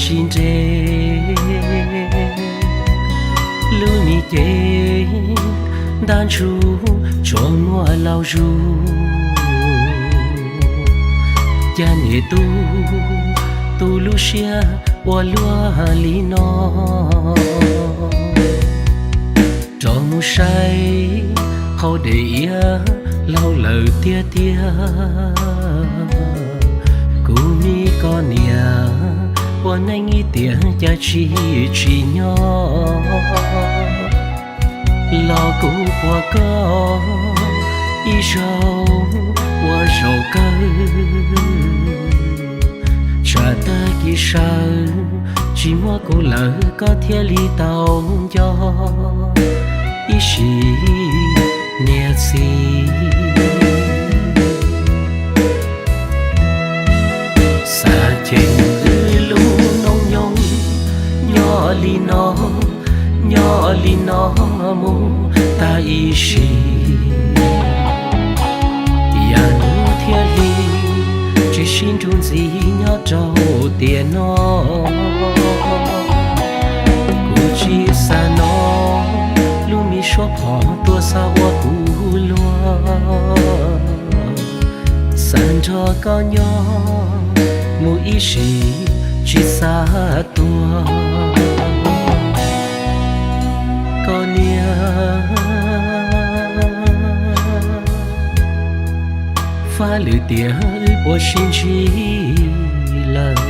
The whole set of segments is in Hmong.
tsis nres. Lub me cev ntab ntsuj tsuas muaj laus zus, cas niam tub tu lub siab ua luaj li no. Rov mus saib hauv daim iav laug lawm tiag tiag. Kuv me koj niam, ua neej ib tiam cas tsis tsim nyog. Los kuv pom koj ib zaug ua zaum kawg, tsam tag kis sawv tsis muaj kuv lawm koj thiaj li tau nco ib sim niam txiv. Xav cheem wb lub noob nyoog nyob li no, nyob li no mus tag ib sim. Yam hnub thiab hli tsis sib nrug ntxiv nyob rau tiam no. Kuv tsis xav hnov lub me suab phom tuaj xa ua kuv luag. Xav nrog koj nyob mus ib sim tsis xav tuag. Koj niam, faj lwm tiam wb puas sib ntsib lawm.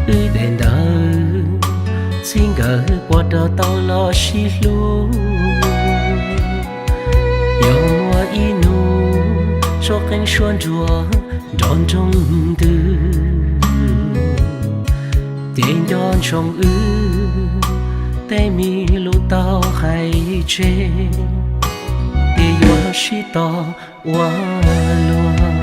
Wb daim ntawv txij nkawm puas rov tau los sib hlub. Yog muaj ib hnub suab qeej suab nruas nrov nroog ntws, ces nco ntsoov wb tej me lus tau hais tseg, ces yuav sib tos ua luag.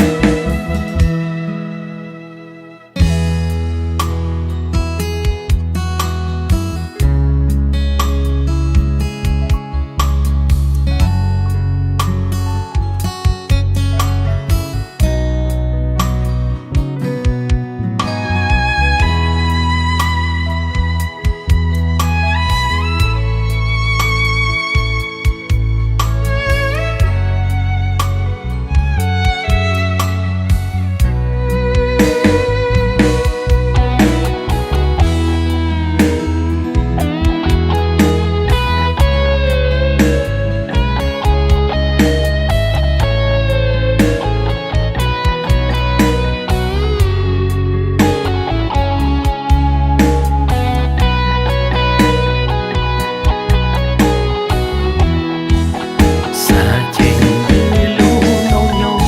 Xav cheem wb lub noob nyoog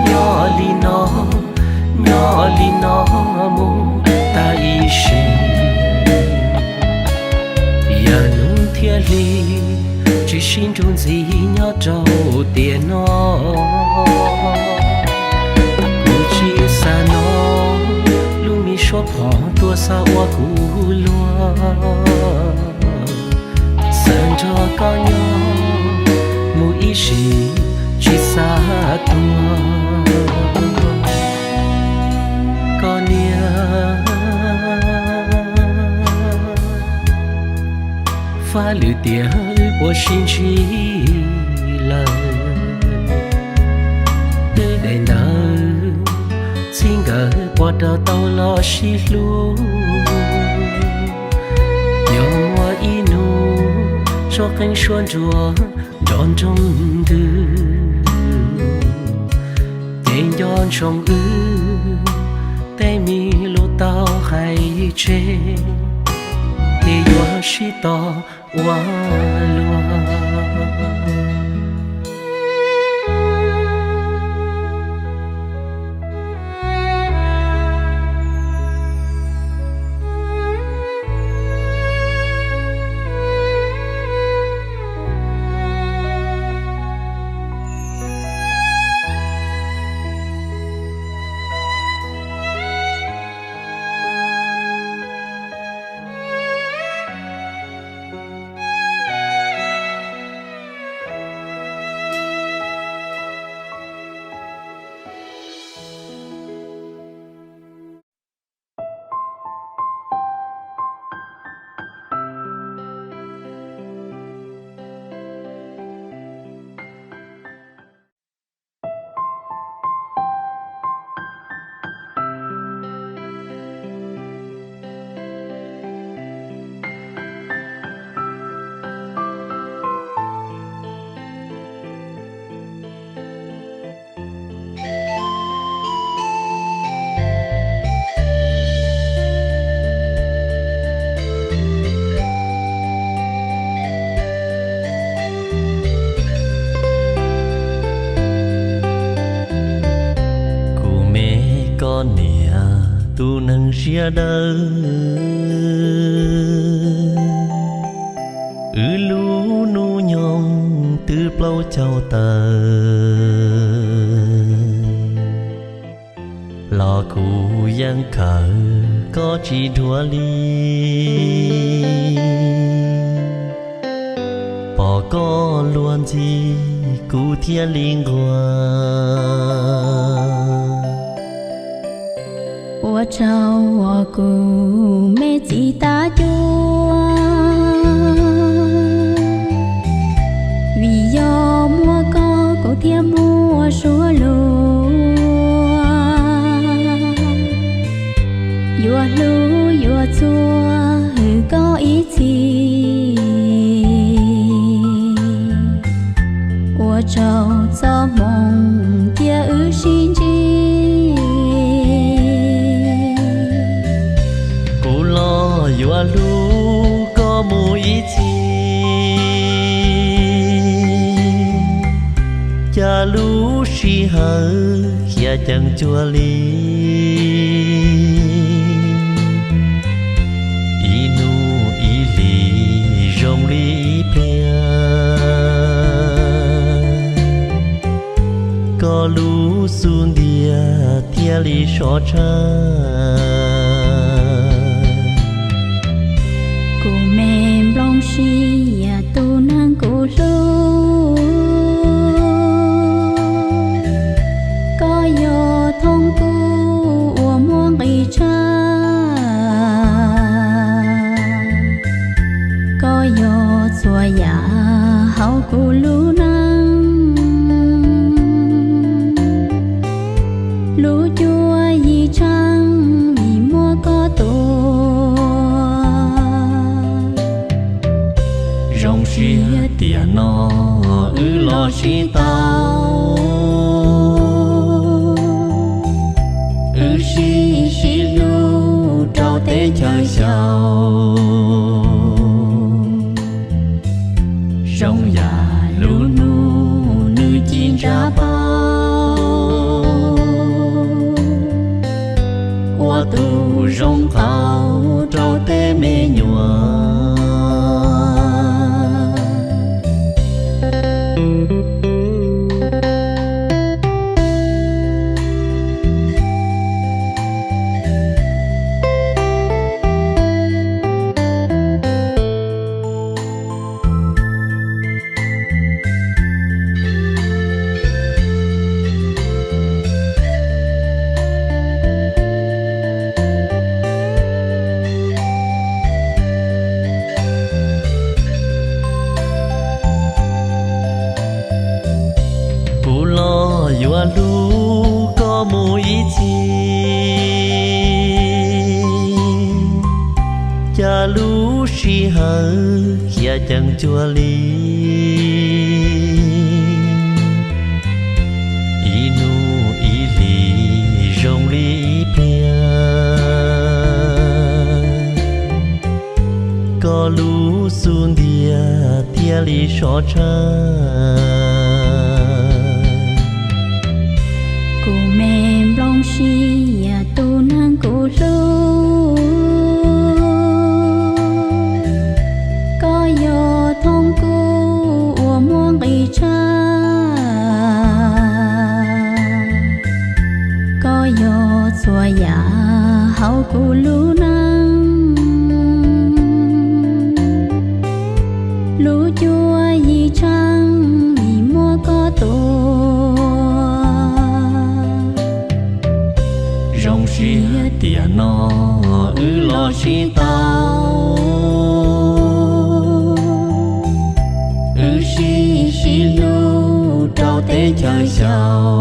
nyob li no, nyob li no mus tag ib sim. Yam hnub thiab hli tsis sib nrug ntxiv nyob rau tiam no. Kuv tsis xav hnov lub me suab phom tuaj xa ua kuv luag. Xav nrog koj nyob mus ib sim tsis xav tuag. Koj niam, faj lwm tiam wb puas sib ntsib lawm. Wb daim ntawv txij nkawm puas rov tau los sib hlub. Yog muaj ib hnub suab qeej suab nruas nrov nroog ntws, ces nco ntsoov wb tej me lus tau hais tseg, ces yuav sib tos ua luag. Sawv daws, wb lub hnub nyoog twb plaub caug tawm, los kuv yeej khawm koj tsis dhuav li. Pom koj luag ntxhi kuv thiaj li nquag. Ua tsaug uas kuv me txiv tag cua, vim yog muaj koj kuv thiaj muaj suab luag. Yuav hlub yuav txhua hwm koj ib txhis. Ua tsaug txoj hmoo cia wb sib ntsib. Kuv los yuav hlub koj mus ib txhis, cas lub sij hawm khiav ceev cuag li. Ib hnub ib hlis zoo li ib pliag, koj lub xub ntiag thiaj li sov tshaj. Kuv me nplooj siab tus neeg kuv hlub, koj yog thoob kub uas muaj nqis tshaj. Koj yog txhua yam hauv kuv lub neej, lub cuab yim tsheej vim muaj koj tua. Zoo siab tiam no wb los sib tau, wb sib sib hlub rau teb chaws xyaum. Zoo yam lub hnub nws ci ntsa paug, ua tus zoo qauv rau tej me nyuam. Kuv los yuav hlub koj mus ib txhis, cas lub sij hawm khiav ceev cuag li. Ib hnub ib hlis zoo li ib pliag, koj lub xub ntiag thiaj li sov tshaj. Kuv me nplooj siab tus neeg kuv hlub, koj yog thoob kub uas muaj nqis tshaj. Koj yog txhua yam hauv kuv lub neej, lub cuab yim tsheej vim muaj koj tua. Zoo siab tiam no wb los sib tau, wb sib sib hlub rau teb chaws xyaum.